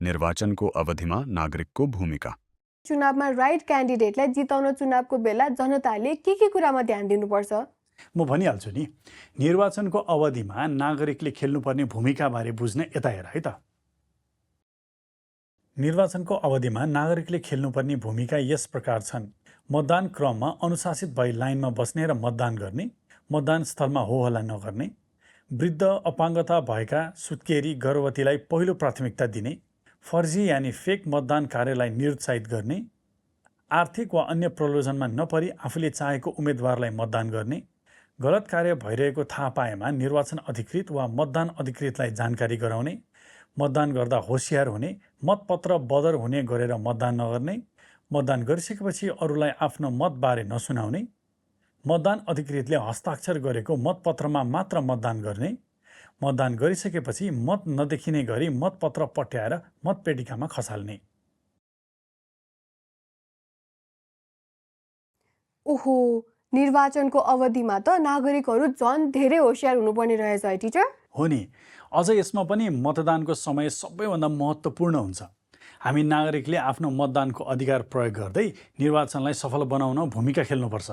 निर्वाचनको अवधिमा नागरिकको भूमिका। चुनावमा राइट क्यान्डिडेटलाई जिताउन चुनावको बेला जनताले के कुरामा ध्यान दिनुपर्छ? म भनिहाल्छु नि। निर्वाचनको अवधिमा नागरिकले खेल्नुपर्ने भूमिकाबारे बुझ्न यता हेर है त। निर्वाचनको अवधिमा नागरिकले खेल्नुपर्ने भूमिका यस प्रकार छन्। मतदान क्रममा अनुशासित भई लाइनमा बस्ने र मतदान गर्ने, मतदान स्थलमा होहल्ला नगर्ने, वृद्ध अपाङ्गता भएका सुत्केरी गर्भवतीलाई पहिलो प्राथमिकता दिने, फर्जी यानि फेक मतदान कार्यलाई निरुत्साहित गर्ने, आर्थिक वा अन्य प्रलोभनमा नपरी आफूले चाहेको उम्मेदवारलाई मतदान गर्ने, गलत कार्य भइरहेको थाहा पाएमा निर्वाचन अधिकृत वा मतदान अधिकृतलाई जानकारी गराउने, मतदान गर्दा होसियार हुने, मतपत्र बदर हुने गरेर मतदान नगर्ने, मतदान गरिसकेपछि अरूलाई आफ्नो मतबारे नसुनाउने, मतदान अधिकृतले हस्ताक्षर गरेको मतपत्रमा मात्र मतदान गर्ने, मतदान गरिसकेपछि मत नदेखिने गरी मतपत्र पट्याएर मतपेटिकामा खसाल्ने। ओहो, निर्वाचनको अवधिमा त नागरिकहरू झन् धेरै होसियार हुनुपर्ने रहेछ है टिचर? हो नि। अझ यसमा पनि मतदानको समय सबैभन्दा महत्त्वपूर्ण हुन्छ। हामी नागरिकले आफ्नो मतदानको अधिकार प्रयोग गर्दै निर्वाचनलाई सफल बनाउन भूमिका खेल्नुपर्छ।